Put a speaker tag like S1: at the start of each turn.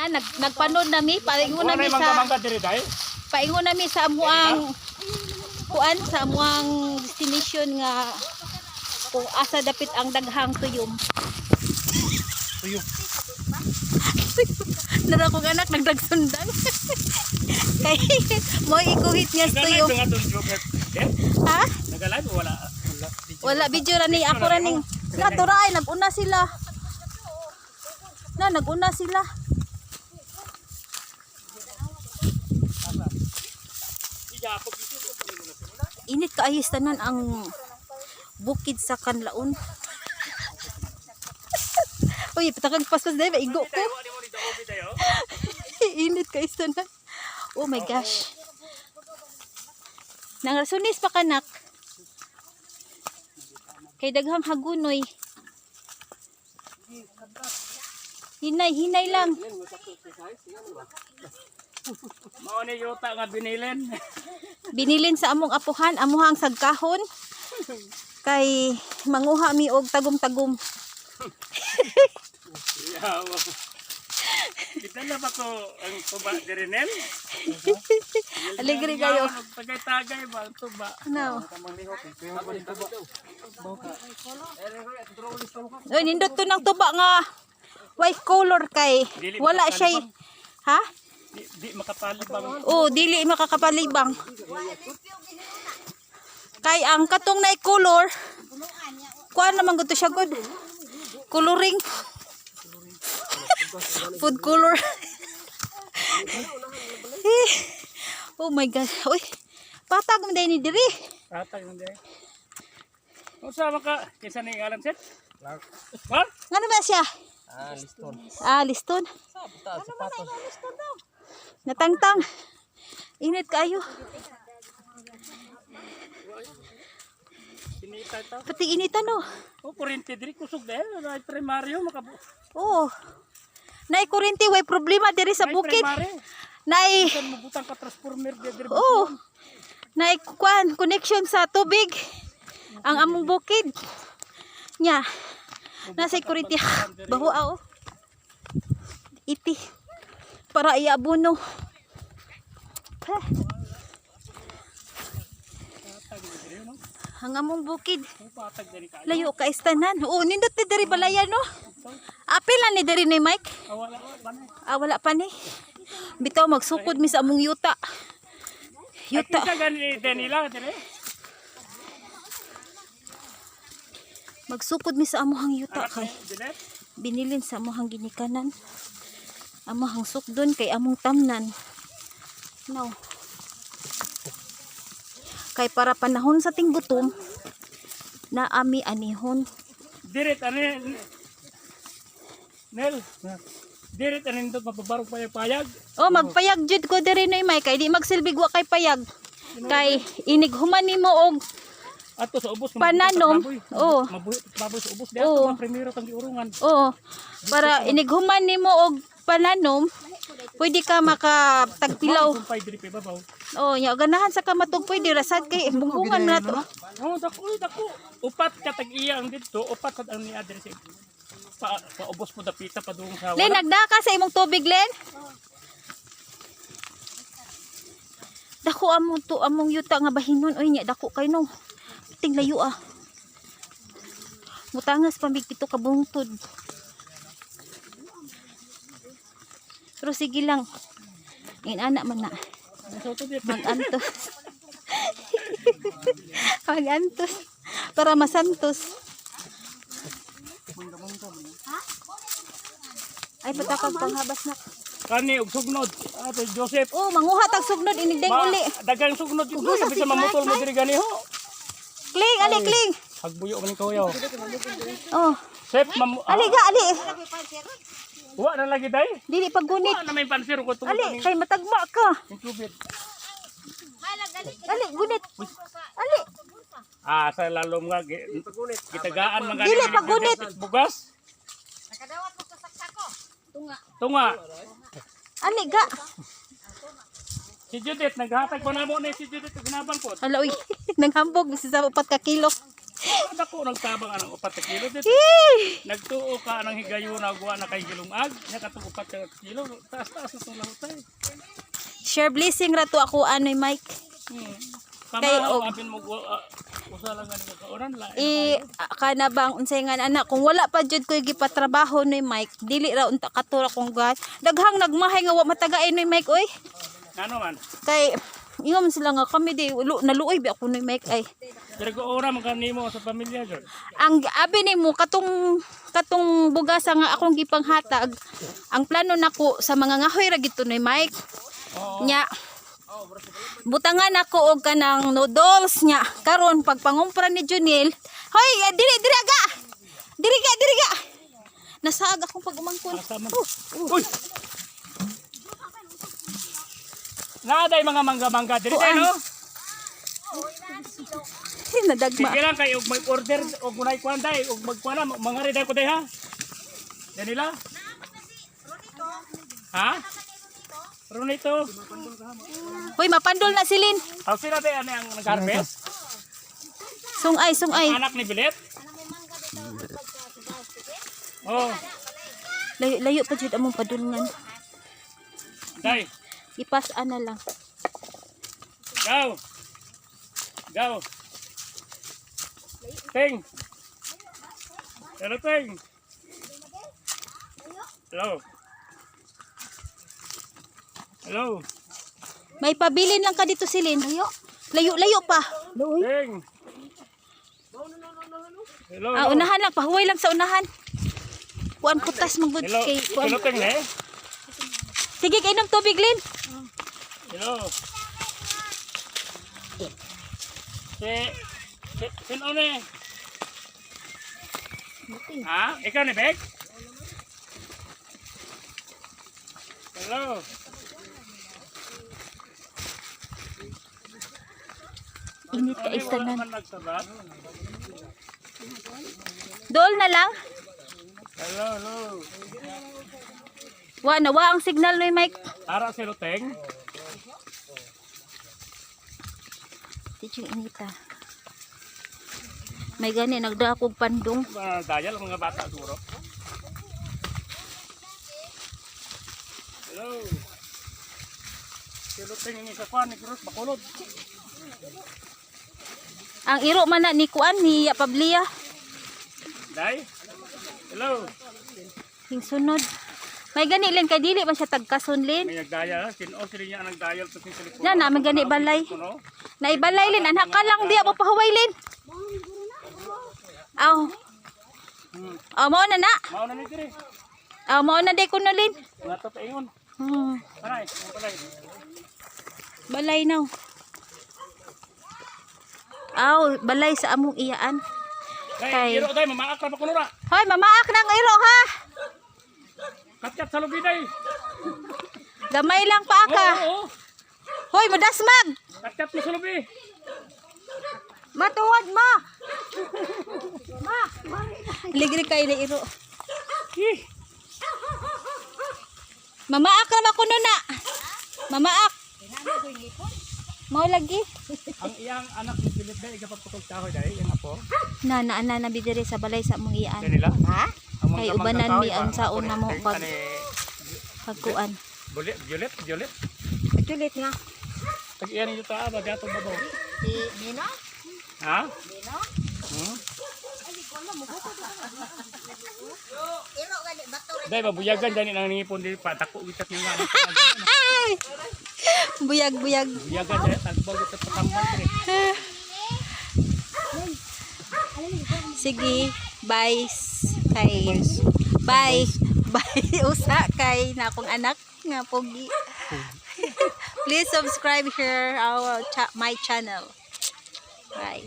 S1: Na nagpanod nami paingon
S2: Wala
S1: nami
S2: na
S1: sa
S2: mangga-mangga diri dai.
S1: Paingon nami sa amuang kuan, sa amuang destination nga kung asa dapit ang daghang tuyom.
S2: Tuyom.
S1: Nara kong anak nagdagsundang. Kay mo ikuhit niya sa tuyom.
S2: Nagalive nga tong Jobert. Eh?
S1: Ha?
S2: Nagalive o wala? Wala.
S1: Wala video ra ni ako ra ning natura ay naguna sila. Na naguna sila. Init kaayos tanan ang bukid sa Kanlaon. Uy, patakag paspas dahil maigo ko. Init kaayos tanan. Oh my gosh. Nangrasunis pa kanak. Kay daghang hagunoy. Hinay, hinay lang.
S2: Mao ni yuta nga binilin.
S1: Binilin sa among apuhan, amuhang sagkahon. Kay manguha mi og tagum-tagum.
S2: Yawa. Kita ba ko ang tuba diri, Nel?
S1: Alegre kayo.
S2: Tagay-tagay ba ang tuba?
S1: No. Oy, nindot to ng tuba nga white color kay
S2: Dili
S1: wala siya. Ha?
S2: Di makapalibang.
S1: Oh, dili makakapalibang. Kay ang katong na color, kuan naman gud to siya good. Coloring. Food color. Eh, oh my God. Uy, patag mo ni diri.
S2: Patag man diri. Unsa man ka kinsa ni ngalan, sir? Clark. Clark?
S1: Ngano ba siya?
S3: Ah, liston.
S1: Ah, liston.
S3: Sapatos.
S1: Natangtang. Init kayo.
S2: Sinita ito.
S1: Pati initan no.
S2: Oh, kuryente diri kusog dahil. Ay, primaryo makabu.
S1: Oo. Nay kuryente way problema diri sa
S2: Ay,
S1: bukid.
S2: primary.
S1: Nay
S2: Bisan mo butang ka transformer diri.
S1: Oo. Nay kuan connection sa tubig ang among bukid. Nya. Nasa kuryente baho ah, oh. Iti para iabono. Ha. Ang among bukid.
S2: Patag diri ka.
S1: Layo ka istanan. Oo, nindot ni diri balaya no. Apil na ni diri ni Mike.
S2: Ah, wala wala.
S1: Ah, wala pa ni. Bitaw magsukod mi sa among yuta.
S2: Ay,
S1: Yuta.
S2: kinsa gani nila diri?
S1: Magsukod mi sa amuhang yuta kay
S2: Dili.
S1: binilin sa amuhang ginikanan. Amuhang sukdon kay among tamnan. No. Kay para panahon sa tinggutom na ami anihon.
S2: Dirit ani Nel. Dirit ani nindot mapabarog payag-payag.
S1: Oh, magpayag jud ko diri na may kay di magsilbig wa kay payag. Kay inighuman nimo og
S2: Ato sa ubos
S1: Pananom. Oo.
S2: Mabuhi baboy sa ubos
S1: Oo.
S2: diha primero tang giurungan.
S1: Oo. Para inighuman nimo og pananom, pwede ka makatagpilaw.
S2: Kumpay diri pa babaw.
S1: Oh, nya ganahan sa kamatog pwede rasad kay bungkungan na to.
S2: Oh, dako oy, dako. Upat ka tag iya ang didto, upat sad ang niya diri sa pa paubos mo dapita padung sa
S1: Len, nagdaka sa imong tubig, Len. Dako among to among yuta nga bahinon oy nya dako kay no. Ting layo ah. Mutangas pamig pito ka bungtod. Pero sige lang. Inana man na. Magantos. Magantos. Para masantos. Ay, patakag panghabas na.
S2: Kani og sugnod. Ate Joseph.
S1: Oh, manguha tag sugnod inigdeng uli.
S2: Dagang sugnod yun. Sabi sa mamutol mo diri gani ho.
S1: Kling, ali kling.
S2: Hagbuyo man kayo.
S1: Oh,
S2: Sep mam
S1: ali ga, ali.
S2: Wa na lagi day.
S1: Dili paggunit.
S2: Wa na may pansir ko tungod
S1: Ali, kay matagma ka.
S2: Yung tubig.
S1: Ali, gunit. Ali,
S2: Ah, sa lalom nga gitagaan man gani.
S1: Dili, paggunit.
S2: Bugas. Tunga. Tunga.
S1: ali ga.
S2: Si Judith naghatag pa namo ni si Judith ginabang po.
S1: Hala, uy, nanghambog si sa 4 ka kilo.
S2: Dako nagtabang anang 4 ka kilo dito. Nagtuo ka ng higayon na guwa na kay gilungag. Nya katong 4 ka kilo. Taas-taas na itong lahutay.
S1: Share blessing ra to ako anoy, Mike. Kay
S2: Pamahaw, apin mo usa lang gani ka kaunan lain.
S1: I kana bang unsay nga anak kung wala pa jud koy gipatrabaho ni Mike, dili ra unta katura kong gas. Daghang nagmahay nga wa matagain ni Mike oy.
S2: Ngano man?
S1: Kay ingon man sila nga kami di naluoy bi ako ni Mike ay.
S2: Pero ko ora man kanimo sa pamilya jud.
S1: Ang abi nimo katong katong bugasa nga akong gipanghatag, ang plano nako sa mga ngahoy ra gito ni Mike. Nya butangan ako og kanang noodles nya karon pag pangumpra ni Junil, hoy eh, diri diri aga, diri ga, diri ga, nasaag akong pag-umangkon.
S2: Asa man? Uy. Naaday mga mangga-mangga diri
S1: Kuan.
S2: no?
S1: Nadagma.
S2: Sige lang kay og mag-order og gunay kuan day og magkuan na mga day ko day ha. Danila? Ha? Ronito.
S1: Hoy, mapandol na silin.
S2: Aw sila day ani ang nag-harvest?
S1: Sungay, sungay.
S2: Anak ni Bilet? Oh,
S1: Layo layo pa jud among padulngan.
S2: Day.
S1: Ipas ana lang.
S2: Go. Go. Ting. Hello, Ting. Hello. Hello.
S1: May pabilin lang ka dito silin. Layo layo layo pa.
S2: Ting. Hello.
S1: Ah, unahan lang, pahuway lang sa unahan. Kuan putas man gud
S2: Hello.
S1: kay kuan.
S2: Hello, Ting, eh.
S1: Sige, kainom tubig, Lin.
S2: Hello. Si si sino ni? Ha? Ikaw ni Bek? Hello.
S1: Init ka
S2: Ay, wala
S1: tanan.
S2: man nagsabat.
S1: Dool na lang.
S2: Hello, hello.
S1: Wa na wa ang signal ni Mike.
S2: Ara si Luteng.
S1: Dito yung inita. May gani nagdakog pandong.
S2: Mga dayal mga bata siguro. Hello. Si Luteng ni sa kwan ni Cruz Bacolod.
S1: Ang iro man na ni kuan ni Pablia.
S2: Day. Hello.
S1: Yung sunod. May gani Lin kay dili man siya tagkason, Lin.
S2: May nagdayal, sino sila niya ang nagdayal sa telepono.
S1: Na na may gani balay.
S2: Telepono.
S1: Naibalay, Lin, anak ka lang diya mo pahuway, Lin. Aw. Aw, mao na na.
S2: Mao na ni diri.
S1: Aw, mao na day kuno, Lin.
S2: Nga to paingon. Panay, panay.
S1: Balay now. Aw, balay sa among iyaan.
S2: Day,
S1: Kay-
S2: iro day, mamaak ra pa kuno ra.
S1: Hoy, mamaak ng iro ha.
S2: Katkat sa lubi day.
S1: Gamay lang pa ka.
S2: Oo, oo.
S1: Hoy, madasmag.
S2: Katkat mo sa lubi.
S1: Matuwad mo. Ligri kay na iro.
S2: Ih,
S1: Mamaak ra ba kuno na? Mamaak. Mao lagi.
S2: Ang iyang anak ni Philip day igapagputol kahoy day, iyang apo.
S1: Na na na na bidiri sa balay sa among iyaan.
S2: Kanila.
S1: Ha?
S2: Ang
S1: Kay
S2: mga
S1: ubanan
S2: kahoy
S1: mi
S2: ba,
S1: ang saon na mo
S2: ani-
S1: pag pagkuan.
S2: Bulit, violet, violet.
S4: Juliet nga.
S2: Tag iyan ninyo ta ba gato babaw.
S4: Si Nino?
S2: Ha?
S4: Nino? Iro gani bato.
S2: Day babuyagan dani nang ningipon dili pa dako gitat nga.
S1: Buyag buyag.
S2: Buyagan dai tagbaw gitat patambal dire.
S1: Sige, bye kay bye. Bye usa kay na akong anak nga pogi. Please subscribe here our my channel. Bye.